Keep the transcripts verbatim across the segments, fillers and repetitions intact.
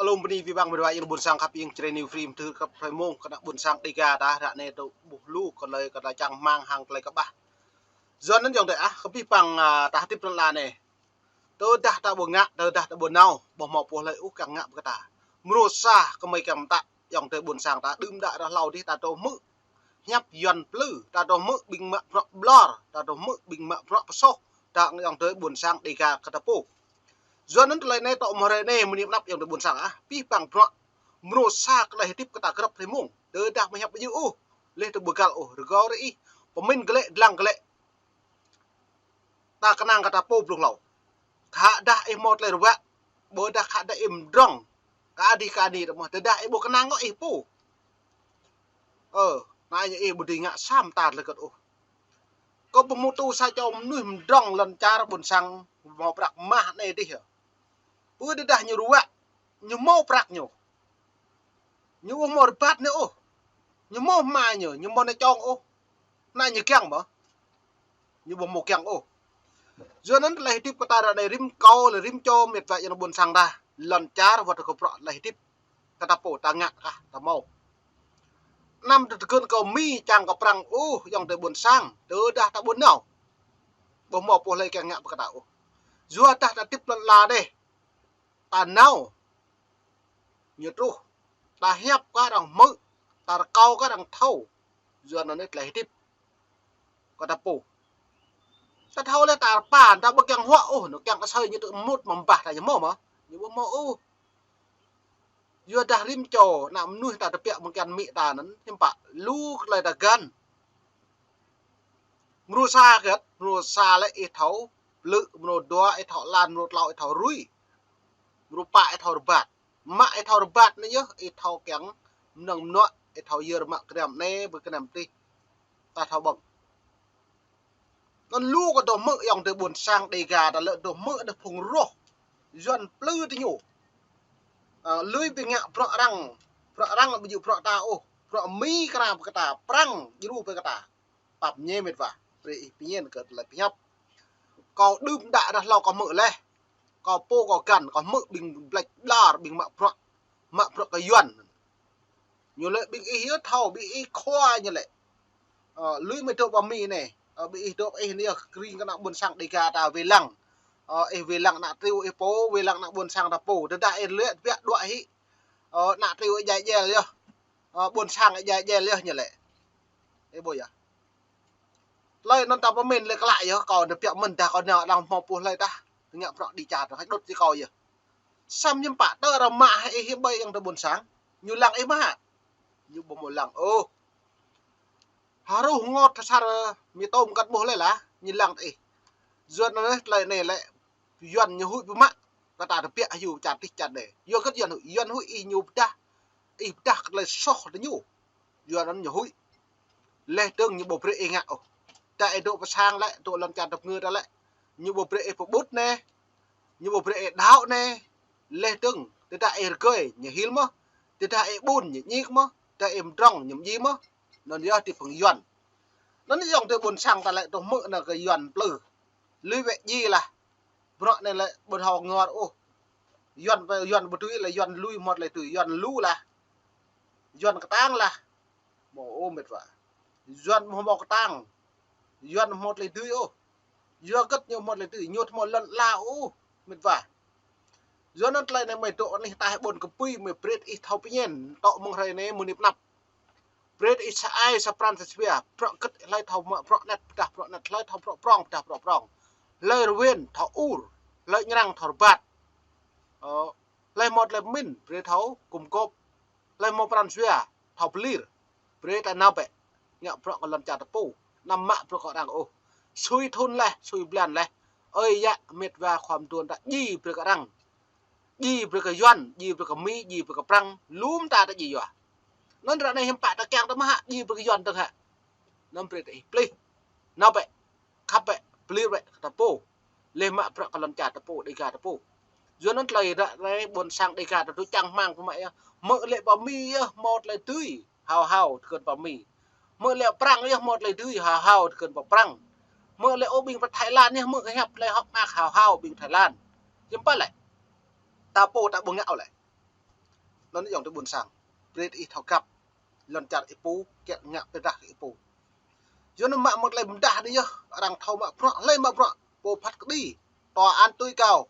Lŏm bơni abih bang mơdua yang ƀôn sang khăp, yang čre New Free mơthưr khăp hrơi mông kơ ană ƀôn sang Dega ta ră anai tơ ƀuh lu kơ tơlơi kơ ta čang rơmang hăng tơlơi kơƀah. Yua anŭn ayŏng adơi ah, kơ abih bang, ah, ta hơdip lŏn ala anai. Tơdah ta ƀu ngă, tơdah ta ƀu nao, ƀu hmâo pô hlơi ôh kiăng ngă brơi kơ ta. Mrô sa kơmơi kiăng mơtă, ayŏng adơi ƀôn sang ta đưm đă ră hlâo adih ta tơ hmư̆. Hiăp Yuan plư, ta tơ hmư̆ ƀing mă bruă ƀlŏr, ta tơ hmư̆ ƀing mă bruă pơsoh, ta ayŏng adơi ƀôn sang Dega kơ ta pô. Yua anŭn tơlơi anai tŏ mơ̆ hrơi anai mơni mơnăp ayŏng adơi ƀôn sang ah, abih bang bruă. Mrô sa kơ tơlơi hơdip kơ ta grăp hrơi mông. Tơdah mơ̆ hiăp ƀu djơ̆ ôh, leh tơ ƀu găl ôh, rơgao rơ ih. Pơmĭn glĕ, dlăng glĕ. Ta kơnang kơ ta pô blung hlâo. Khă dah ih hmâo tơlơi ruă, ƀôdah khă dah ih mdrŏng. Kơ adih kơ anih tơ mơ̆, tơdah ih ƀu kơnang kơ ih pô. Ơ, anai ñu ih ƀu dưi ngă sa mơta tơlơi hơget ôh. Kâo pơhmutu sa čô mơnuih mdrŏng lŏn čar ƀôn sang hmâo prăk mah anai adih yơh. Pơ tơdah ñu ruă, ñu hmâo prăk ñu. Ñu ƀu hmâo rơbat ñu ôh. Ñu hmâo hma ñu, ñu hmâo anai čong ôh. Anai ñu kiăng mơ̆. Ñu ƀu hmâo kiăng ôh. Yua anŭn tơlơi hơdip kơ ta ră anai rĭm kâo lĕ rĭm čô mĕt wa yang ƀôn sang ta. Lŏn čar wơ̆t kơ bruă tơlơi hơdip. Kơ ta pô ta ngă kah ta hmâo. Anăm tơ tơgŭn kơ Mi čang kơ Prăng ôh ayŏng adơi ƀôn sang. Tơdah ta ƀu nao. Ƀu hmâo pô hlơi kiăng ngă brơi kơ ta ôh. Yua dah ta hơdip lŏn ala anai. Ta nao. Ñu truh. Ta hiăp kơ arăng hmư̆. Ta rơkâo kơ arăng thâo. Yua anŭn anai tơlơi hơdip kơ ta pô. Ta thâo leh ta rơpa, ta ƀu kiăng huă ôh, ñu kiăng asơi ñu tŭ mŭt mơ̆ ƀah ta ñu hmâo mơ̆. Ñu ƀu hmâo ôh. Yua dah rĭm čô, ană mơnuih ta tơbiă mơ̆ng kian amĭ ta anŭn, hiư̆m pă, lu tơlơi ta găn. Mrô sa hơget, mrô sa lĕ ih thâo, plư, mrô dua ih thâo lan, mrô klâo ih thâo rui. Mrô pă ih thâo rơbat. Mă ih thâo rơbat anai yơh, ih thâo kiăng mơnơ̆ng mơnuă, ih thâo yơr mă kơnăm anai, ƀơi kơnăm adih. Ta thâo ƀơ̆ng. Anŭn lu kơ tơ hmư̆ ayŏng adơi ƀôn sang Dega ta lĕ tơ hmư̆ đah phung roh. Yuan plư tơ ñu. Ơ, lui ƀing ngă bruă arăng, bruă arăng ƀu djơ̆ bruă ta ôh, bruă Mi kra brơi kơ ta, Prăng djru brơi kơ ta. Pap ñe mĕt wa, brơi ih pơñen kơ tơlơi pơhiăp. Kâo đưm đă ră hlâo kâo hmư̆ leh. Kâo pô kâo găn, kâo hmư̆ ƀing blĕč ƀlŏr, ƀing mă bruă, mă bruă kơ Yuan. Ñu lĕ ƀing ih yơh thâo, ƀing ih khua ñu lĕ. Ơ, lui mơi dŏ pơ Mi anai. Ơ, ƀing ih dŏ pơ ih anai yơh, kring kơ ană ƀôn sang Dega ta wai lăng. Ơ, ih wai lăng ană triu ih pô, wai lăng ană ƀôn sang ta pô. Tơdah ih lĕ tơbiă dua hĭ. Ơ, ană triu ih djai djel yơh. Ơ, ƀôn sang ih djai djel yơh ñu lĕ. Ih ƀuh yơh. Tơlơi anŭn ta pơmĭn lĕ klă yơh, kâo tơbiă mơ̆n dah kâo nao đang hmâo pô hlơi tah. Ngă bruă đi čar, tơhai đŭt si kâo yơh. Samơ̆ hiư̆m pă tơ rơmah hĭ ih hiư̆m ƀơi ayŏng adơi ƀôn sang. Ñu lăng ih mơ̆ hă? Ñu ƀu hmâo lăng ôh. Hruh ngot tơsar Mi tôm kăt ƀuh lĕ lah, ñu lăng ih. Yua anŭn tơlơi anai lĕ, Yuan ñu huĭ pơmă, kơ ta tơbiă hyu čar tih čar đe. Yua hơget Yuan huĭ, Yuan huĭ ih ñu pơdah, ih pơdah kơ tơlơi soh tơ ñu. Yua anŭn ñu huĭ. Leh dơ̆ng ñu ƀu brơi ih ngă ôh. Ta ih dŏ pơ sang lĕ, dŏ lŏn čar tơpơngư ta lĕ. Ñu ƀu brơi ih pơƀut anai. Ñu ƀu brơi ih đaŏ anai. Leh dơ̆ng, tơdah ih rơgơi, ñu hil mơ̆. Tơdah ih ƀun, ñu ñik mơ̆. Tơdah ih mdrŏng, ñu mdji mơ̆. Anŭn yơh tui phung Yuan. Anŭn ayŏng adơi ƀôn sang ta lĕ tơ hmư̆ anai kơ Yuan plư. Lui wĕ dji lah. Bruă anai lĕ ƀu thâo ngor ôh. Yuan pơ, Yuan ƀu tui lĕ Yuan lui hmâo tơlơi tui, Yuan lu lah. Yuan kơtang lah. Hmâo ôh mĕt wa. Yuan hmâo kơtang. Yuan hmâo tơlơi dưi ôh. Yua hơget ñu hmâo tơlơi dưi, ñu hmâo lŏn ala ôh mĕt wa. Yua anŭn tơlơi anai mơi dŏ anih taih ƀôn kơpui mơi brơi ih thâo pơñen, tŏ mơ̆ng hrơi anai mơni pơnăp. Brơi ih sa ai sa pran sa jua, bruă hơget hlơi thâo mă bruă anet, pơdah bruă anet, hlơi thâo bruă prŏng, pơdah bruă prŏng. Hlơi rơwen thâo ur, hlơi ñrăng thâo rơbat. Ơ, hlơi hmâo tơlơi pơmĭn, brơi thâo gum gôp. Hlơi hmâo pran jua, thâo pơlir. Brơi ta nao bĕ. Ngă bruă kơ lŏn čar ta pô. Anăm mă bruă kơ arăng ôh. Sui thun leh, sui blan leh. Ơi yă, mĕt wa khua mduôn ta djai brơi kơ arăng. Djai brơi kơ Yuan, djai brơi kơ Mi, djai brơi kơ Prăng, lŏm ta ta djai yua. Anŭn ră anai hiư̆m pă ta kiăng ta mă hă, djai brơi kơ Yuan dơ̆ng hă. Anŭn brơi ta ih plih. Nao bĕ, khăp bĕ, pơlir bĕ kơ ta pô. Leh mă bruă kơ lŏn čar ta pô, Dega ta pô. Yua anŭn tơlơi ră anai ƀôn sang Dega ta tŭ čang rơmang pơmă yơh. Hmư̆ lĕ pơ Mi yơh, hmâo tơlơi dưi. Hao hao tơgŭn pơ Mi. Hmư̆ lĕ Prăng yơh hmâo tơlơi dưi, hao hao tơgŭn pơ Prăng. Hmư̆ lĕ ôh ƀing pơ Thái Lan yơh hmư̆ kơ hiăp tơlơi hŏk mơak hao hao ƀing Thái Lan. Hiư̆m pă lĕ. Ta pô ta ƀu ngă ôh lĕ. Anŭn yơh tơ ƀôn sang. Brơi ih thâo găp. Lŏn čar ih pô, kiăng ngă pơdah ih pô. Yua anŭn mă mơ̆ng tơlơi pơdah anai yơh, arăng thâo mă bruă, hlơi mă bruă, pô phat kơđi. Tòa án tối cao,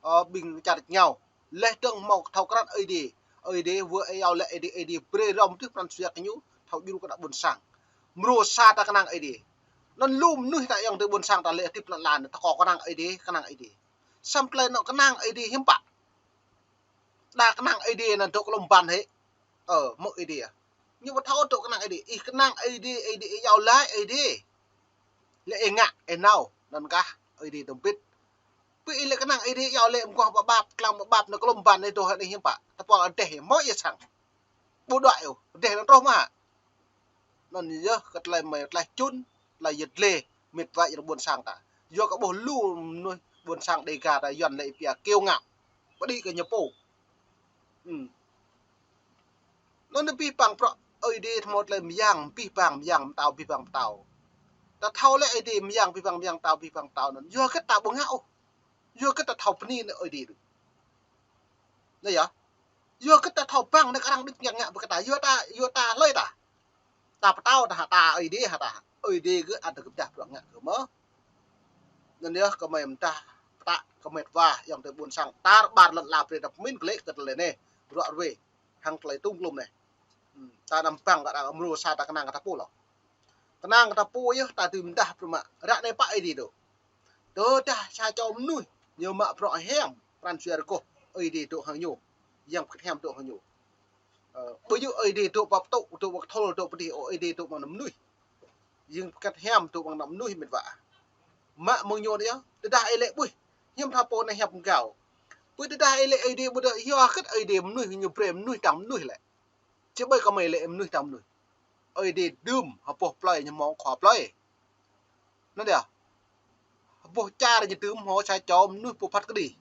ơ, ƀing čar ñu. Laih dơ̆ng hmâo thâo krăn Ơi Adai. Ơi Adai wơ̆t ih iâu laĭ Ơi Adai, Ơi Adai brơi hrŏm tŭ pran jua kơ ñu, thâo djru kơ ană ƀôn sang. Mrô sa ta kơnang Ơi Adai. Anŭn lu mơnuih ta yơh tơ ƀôn sang ta lĕ hơdip lŏn lan, ta kơ kơnang Ơi Adai, kơnang Ơi Adai. Samơ̆ tơlơi anŭn kơnang Ơi Adai hiư̆m pă. Đa kơnang Ơi Adai anŭn dŏ kơ lŏm ban hĕ. Ơ, mơ̆ Ơi Adai. Ñu ƀu thâo dŏ kơnang Ơi Adai. Ih kơnang Ơi Adai, Ơi Adai, ih iâu laĭ Ơi Adai. Lĕ ih ngă, ih nao, anŭn kah Ơi Adai tơmbĭt. Pơ ih lĕ kơnang Ơi Adai, iâu laĭ mơguah pơƀap, tlang pơƀap, anŭn kơ lŏm ban ih dŏ hĕ anai hiư̆m pă. Tơpul rơdêh, mơ̆ ia sang. Ƀu đuaĭ ôh, rơdêh anŭn truh mơ̆ hă. Anŭn yơh kơ tơlơi mơ̆ tơlơi čun, tơlơi yơh tơlơi, mĕt wa yơh ƀôn sang ta. Yua kơ ƀuh lu mơnuih ƀôn sang Dêga ta Yuan lĕ pia kiêu ngạo. Pơđĭ kơ ñu pô. Ư. Anŭn anai pih pang prŏ Ơi Adai hmâo tơlơi mơyang, pih pang mơyang, pơtao, pih pang pơtao. Ta thâo lĕ Ơi Adai mơyang, pih pang mơyang, pơtao, pih pang pơtao anŭn. Yua kơ ta ƀu ngă ôh. Yua kơ ta thâo bơni anŭn Ơi Adai đôč. Anai yơh. Yua kơ ta thâo păng anŭn kơ arăng đĭ kiăng ngă ƀơi kơ ta. Yua ta, yua ta hlơi ta. Ta pơtao ta hă, ta Ơi Adai hă ta. Ơi Adai gơ̆ ăt kơ pơdah bruă ngă gơ̆ mơ̆. Anŭn yơh kơ mơi mơdah pơtă kơ mĕt wa yơh tơ ƀôn sang. Tar ƀar lŏn ala brơi ta pơmĭn glaĭ kơ tơlơi anai. Ruă ruê. Hăng tơlơi tŭng glŏm anai. Ư, ta anăm păng kơ arăng mrô sa ta kơnang kơ ta pô lŏ. Kơnang kơ ta pô yơh ta dưi mơdah pơrơmă. Ră anai pă Ơi Adai dŏ. Tơdah sa čô mơnuih, ñu mă bruă hiam, pran jua rơgoh, Ơi Adai dŏ hăng ñu. Yang Bơngăt Hiam dŏ hăng ñu. Ơ, ƀu djơ̆ Ơi Adai dŏ pơ pơtŭ, dŏ pơ kơthul, dŏ pơ adih, ôh Ơi Adai dŏ amăng ană mơnuih. Yang Bơngăt Hiam dŏ amăng ană mơnuih mĕt wa. Mă mơ̆ng ñu đôč, tơdah ih lĕ ƀuh, hiư̆m thâo pô anai hiăp mơgao. Ƀu tơdah ih lĕ Ơi Adai ƀu dŏ, yua kơ Ơi Adai mơnuih ñu brơi mơnuih tang mơnuih lĕ. Či ƀai kơ mơi lĕ mơnuih tang mơnuih. Ơi Adai đưm, hơpŏh plơi ñu hmâo khua plơi. Anŭn yơh. Hơpŏh čar ñu đưm hmâo sa čô mơnuih pô phat kơđi.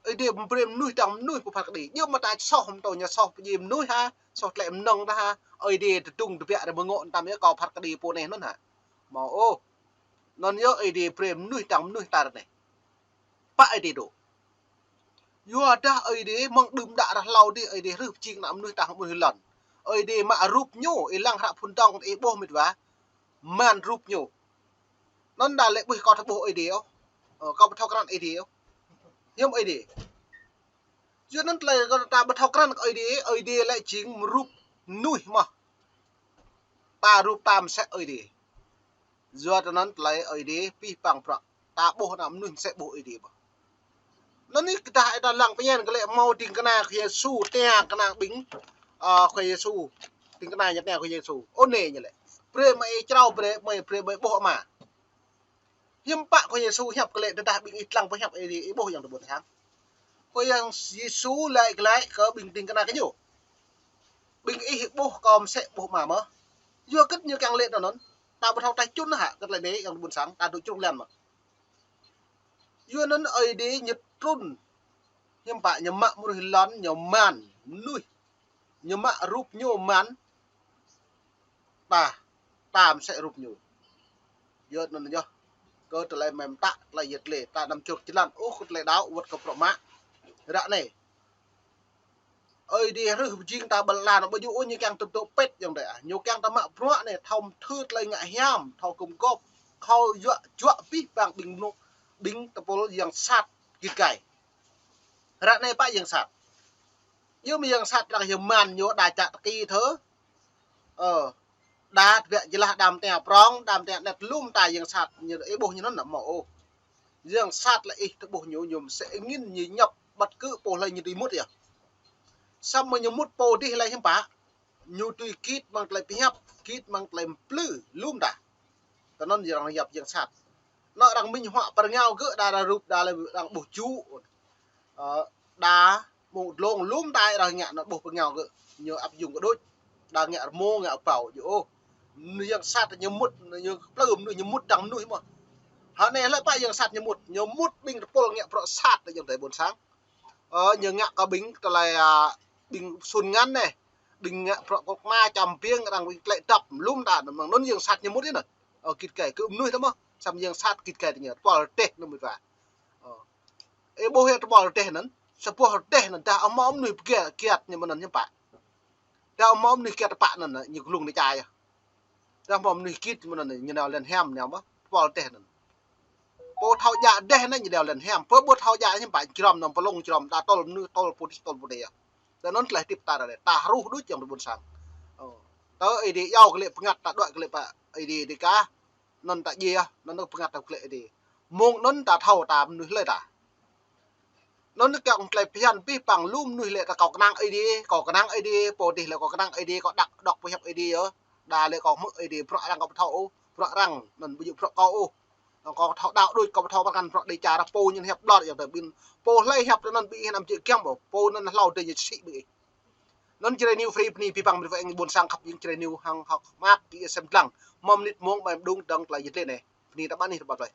Ơi Adai brơi mơnuih tang mơnuih pô phat kơđi. Yua mơ̆ ta soh mơ̆ tơ ñu soh pơdjai mơnuih hă, soh tơlơi mơnơ̆ng ta hă. Ơi Adai tơdung tơbiă ră mơ̆ ngŏ tam yơh kâo phat kơđi pô anai anŭn hă. Hmâo ôh. Anŭn yơh Ơi Adai brơi mơnuih tang mơnuih ta ră anai. Pă Ơi Adai dŏ. Yua dah Ơi Adai mơ̆ng đưm đă ră hlâo adih Ơi Adai hrih pơjing ană mơnuih tah mơnuih lŏn. Ơi Adai mă rup ñu, ih lăng hră phŭn dŏng ih ƀuh mĕt wa. Man rup ñu. Anŭn đa lĕ ƀuh kâo thâo ƀuh Ơi Adai ôh. Ơ, kâo ƀu thâo krăn Ơi Adai ôh. Hiư̆m Ơi Adai. Yua anŭn tơlơi kơ ta ƀu thâo krăn Ơi Adai, Ơi Adai lĕ jing rup mơnuih mơ̆. Ta rup ta mơsĕ Ơi Adai. Yua anŭn tơlơi Ơi Adai pih pang prăk. Ta ƀuh ană mơnuih mơsĕ ƀuh Ơi Adai ƀơh. Anŭn anai kơ ta, ta lăng pơñen kơ lĕ hmâo ding kơna Khua Yêsu, tia kơna ƀing, ơ, Khua Yêsu. Ding kơna ñu tia Khua Yêsu. Ôh anai ñu lĕ. Brơi mơi črâo brơi, mơi brơi mơi ƀuh ama. Hiư̆m pă Khua Yêsu hiăp kơ lĕ tơdah ƀing ih lăng pơhiăp Ơi Adai ih ƀuh yơh tơ ƀôn sang. Khua Yang Yêsu laĭ glaĭ kơ ƀing ding kơna kơ ñu. Ƀing ih ƀuh kâo mơsĕ ƀuh ama mơ̆. Yua kơ ñu kiăng lĕ tơ anŭn. Ta ƀu thâo ta čun hă kơ tơlơi anai yơh tơ ƀôn sang, ta dŏ črŭng lăn mơ̆. Yua anŭn Ơi Adai ñu trŭn. Hiư̆m pă ñu mă mơnuih lŏn, ñu man, mơnuih. Ñu mă rup ñu man. Ta, ta mơsĕ rup ñu. Yua anŭn yơh. Kơ tơlơi mơ̆ mơtă, tơlơi yơh tơlơi, ta anăm čŏk jơlan, ôh, kơ tơlơi đaŏ, wơ̆t kơ prăk mă. Ră anai. Ơi Adai hrih pơjing ta ƀơi lŏn, ƀu djơ̆ ôh ñu kiăng tŭ tŭ pĕt yơh dêh. Ñu kiăng ta mă bruă anai, thâo mơthưr tơlơi ngă hiam, thâo gum gôp, thâo yua juă pih pang ƀing mơnuih, ƀing tơpul yang sat git gai. Ră anai pă yang sat. Yua mơ̆ yang sat arăng yua man ñu đa čă tơki thơ. Ơ, đa tơbiă jơlah đa mơtia prong, đa mơtia anet lŏm ta yang sat, ñu ih ƀuh ñu anŭn hmâo ôh. Yang sat lĕ ih tơ ƀuh ñu, ñu mơsĕ angĭn ñu ñăp ƀăt kơ pô hlơi ñu dưi mŭt yơh. Samơ̆ ñu mŭt pô adih lĕ hiư̆m pă. Ñu dưi git mơ̆ng tơlơi pơhiăp, git mơ̆ng tơlơi mplư, lŏm ta. Tơ anŭn arăng yap yang sat. Anŭn arăng minh họa pơrơngao gơ̆ đa, đa rup đa lĕ arăng ƀuh jŭ. Ơ, đa mơ̆ng dlông lŏm ta arăng ngă anŭn ƀuh pơrơngao gơ̆. Ñu ăp yŭng kơ đôč. Đa ngă rơmô ngă ƀâo djơ̆ ôh. Yang sat ñu mŭt, ñu plư mơnuih ñu mŭt tang mơnuih mơ̆. Hơnai hlơi pă yang sat ñu mŭt, ñu mŭt ƀing tơpul ngă prăk sat yơh tơ ƀôn sang. Ơ, ñu ngă kơ ƀing tơlơi, a, ƀing sun ngăn anai. Ƀing ngă prăk kơk ma čăm ƀing arăng ƀing tơlơi dăp lŏm ta, mơ̆ng anŭn yang sat ñu mŭt anŭn. Ơ, git gai kơ mơnuih tơ mơ̆, samơ̆ yang sat git gai tơ ñu, tơpul rơdêh anŭn mơ̆ wa. Ơ. Ih ƀuh yơh tơpul rơdêh anŭn. Sa boh rơdêh anŭn dah hmâo mơnuih pơgĕt, gĕt ñu mơ̆n anŭn hiư̆m pă. Dah hmâo mơnuih gĕt pă anŭn ñu glung ñu čai yơh. Dah hmâo mơnuih gĕt mơ̆n anŭn ñu nao lŏn hiam ñu mơ̆n. Pô rơdêh anŭn. Pô thâo djă rơdêh anŭn ñu nao lŏn hiam. Pô ƀu thâo djă hiư̆m pă jrŏm anŭn pơlông jrŏm ta tơl mơnuih tơl pô dih tơl pô dih yơh. Tơ anŭn tơlơi hơdip ta ră anai. Ta hruh đôč ayŏng adơi ƀôn sang. Ơ. Tơ Ơi Adai iâu kơ lĕ pơngăt ta đuaĭ kơ lĕ pă Ơi Adai dih kah. Anŭn ta djai, anŭn ta pơngăt ta kơ lĕ Ơi Adai. Mơ̆ng anŭn ta thâo ta mơnuih hlơi ta. Anŭn kơ tơlơi phiăn pih păng lu mơnuih lĕ ta kâo kơnang Ơi Adai, kâo kơnang Ơi Adai, pô dih lĕ kâo kơnang Ơi Adai, kâo đăk đŏk pơhiăp Ơi Adai yơh. Đa lĕ kâo hmư̆ Ơi Adai, bruă arăng kâo ƀu thâo ôh, bruă arăng, anŭn ƀu djơ̆ bruă kâo ôh. Anŭn kâo thâo đaŏ đôč, kâo ƀu thâo pơkăn bruă Ơi Adai čar, pô ñu hiăp ƀlŏr ayŏng adơi ƀing. Pô hlơi hiăp tơ anŭn ƀing ih anăm jĕ giăm ôh, pô anŭn hlâo adơi ñu sĭ ƀing ih. Anŭn Jrai News Free bơni pih păng mơ̆ng ƀing ƀôn sang khăp jing Jrai News hăng hŏk mơak kơ ih sem lăng. Mơ̆ng mơnit mông ƀai mơđung dơ̆ng tơlơi jĕ tơlơi anai. Bơni ta ƀă anih ta ƀă tơlơi.